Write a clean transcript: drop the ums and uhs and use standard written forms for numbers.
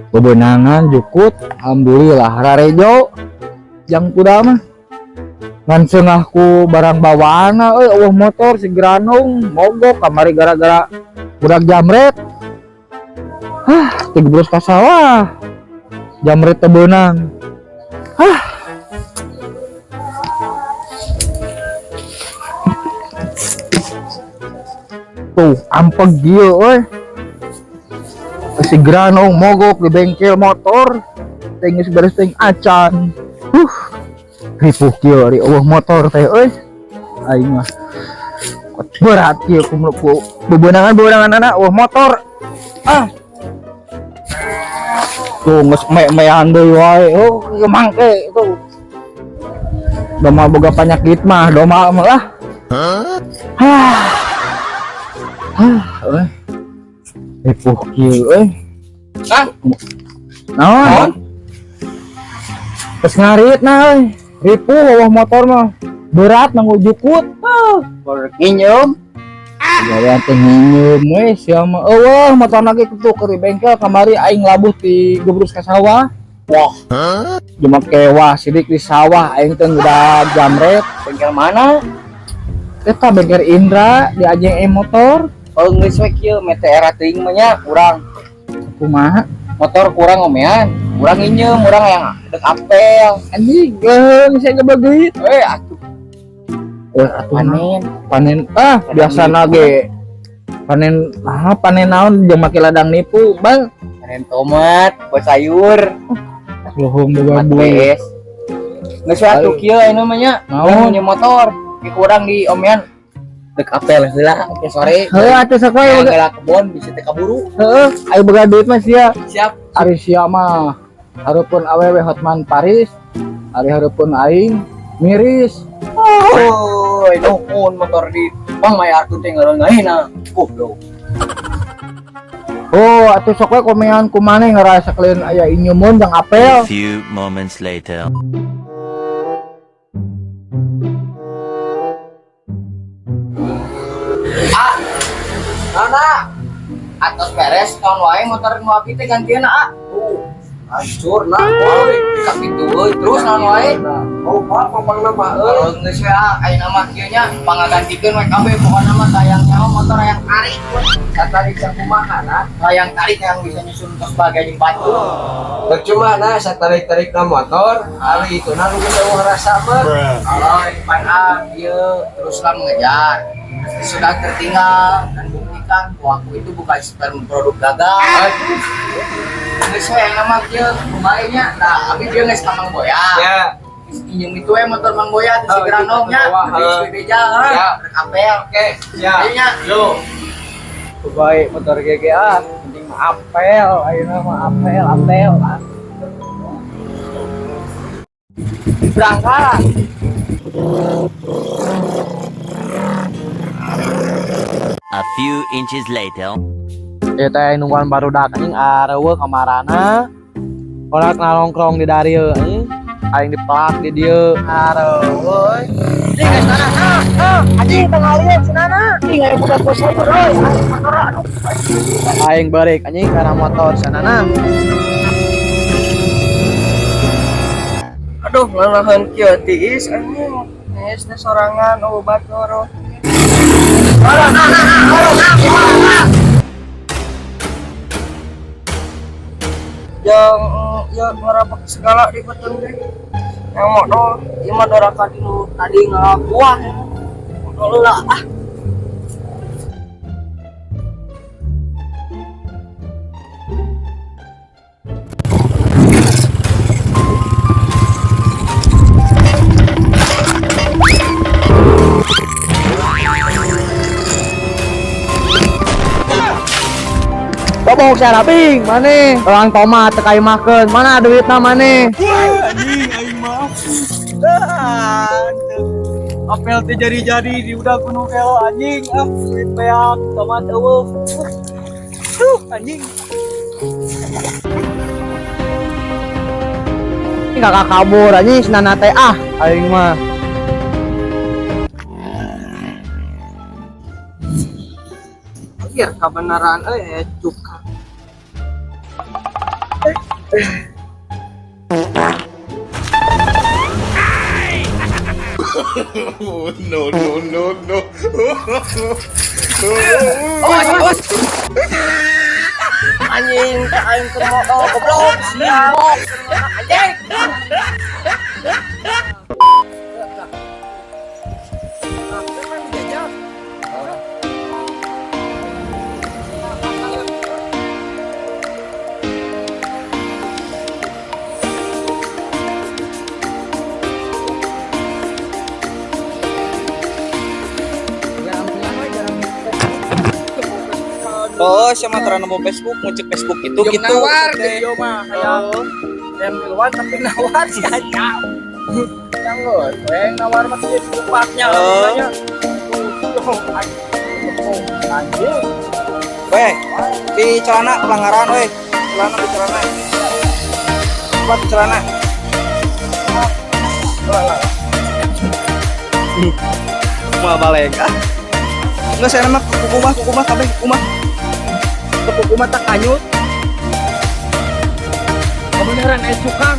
Bebenangan jukut, alhamdulillah rarejo jang kuda mah. Ngan seungah ku barang bawaanna euy, eueuh motor si Granung mogok kamari gara-gara budak jamret. Hah, tigebrus ka sawah. Jamret teu beunang. Hah. Tuh, ampeg ieu euy. Si Granung mogok di bengkel motor. Teh geus beres teh acan. Ripuh kieu ari eueuh motor teh euy. Aing mah berat kieu ku bebenangan-bebenangan anak eueuh motor. Ah. Tuh geus me-mean deui wae. Oh, ieu mangke tuh. Doma boga panyakit mah, doma mah lah. Hah. Hah, euy. Ripuh kieu euy. Ah, Naon? Terus ngarit nah euy. Ripuh eueuh motor mah. Berat nanggu jukut. Ah. Nginyeum. Gawean teh nginyeum we sia mah. Eueuh motor lagi kitu keur di bengkel kamari aing labuh ti gebrus ka sawah. Wah, Cuma kewah sidik di sawah aing teh udah jamret. Bengkel mana? Eta bengkel Indra di AJM motor. Oh, geus we kieu mete era teuing mah nya urang. Kumaha? Motor kurang omean. Urang nginyeum, urang yang dek apel. Anjing, geung saya geblek duit. Eh, atuh Eh, atuh panen. Panen ah biasa ge. Panen ah panen naon jeung make ladang nipu, Bang. Panen tomat, buat sayur, Lohong boga tomat buih. PS. Geus we atuh kieu aya mah nya. Naon? Urang nginyeum motor. Ki kurang di omean. Dek apel heula ke sore. Heuh atuh sok we Yang boga. geura kebon bisa teh kaburu. Heuh, ayo boga duit mah sia. Siap. Ari sia mah hareupeun awewe Hotman Paris, ari hareupeun aing miris. Oh, nuhun motor di Bang mayarkeun teh ngeureun-ngaina. Goblok. Oh, atuh sok we komean ku maneh ngarasa kalian aya inyumun jeung apel. A few moments later. Ah, Nana, atos beres tahun wae motor nu abi teh gantian ah. Hancur nah, wae sakitu euy. Terus naon wae? Oh, Pak, popang mah euy. Kalau geus we ah, ayeuna mah kieu nya pangagantikeun we kabeh pokona mah sayang nyawa motor hayang tarik we. Satarik sakumaha nah. Hayang tarik yang bisa nyusun tos bagai jeung batu. Percuma nah satarik-tarik na motor, ari itu nah lu geus eueuh rasa mah. Kalau pan ah kieu teruslah mengejar. Meski sudah tertinggal dan buktikan bahwa aku itu bukan sperm produk gagal. Geus we ayeuna mah kieu kumaha nya. Nah, abi dia geus ka Mang Boya. Ya. Geus injem itu we motor Mang Boya teh si Oh, Granong nya. itu bawa, Geus heeh. we beja heuh. Ya. Rek apel. Oke, siap. Ieu nya. Yo. Baik motor GGA, penting mah apel, ayeuna mah apel, apel. Ah. Berangkat. A few inches later. Ieu teh nungguan barudak anjing areueuh kamarana. Kolak nongkrong di darieu anjing. Aing dipelak di dieu. Areueuh. Anjing tengah lieu cenana. Anjing aya budak bos sayur euy. Aing beureuk anjing karena motor sanana. Aduh, ngalahan kieu tiis anjing. Geus teh sorangan obat loro. Yang ya ngerabak segala di peteng deh. Yang modal, ieu mah doraka di nu tadi ngalakuan. Modal lah ah. Mabok sia ping maneh. Orang tomat teu kaimakeun. Mana duitna maneh? Anjing, aing maaf. Apel teh jadi-jadi di udah gunung kelo anjing. Ah, duit beak, tomat eueuh. Duh, anjing. Ini kakak kabur anjing senana teh ah aing mah. Iya, kebenaran euy eh cuka. No, no, no, no. Awas, awas. Anjing, aing keur motor goblok. Siap. Anjing. Oh, siapa mah nemu Facebook, mau cek Facebook itu gitu. Nawar ke dia mah kayak yang keluar tapi nawar si aja. Yang yang nawar mah sih kupaknya Oh. Anjing. Weh, di celana pelanggaran weh. Celana di celana. Cepat celana. Mau balik ah. Enggak saya mah kukumah kukumah kabeh kukumah. Kukumah tak hanyut. Kebenaran cukang.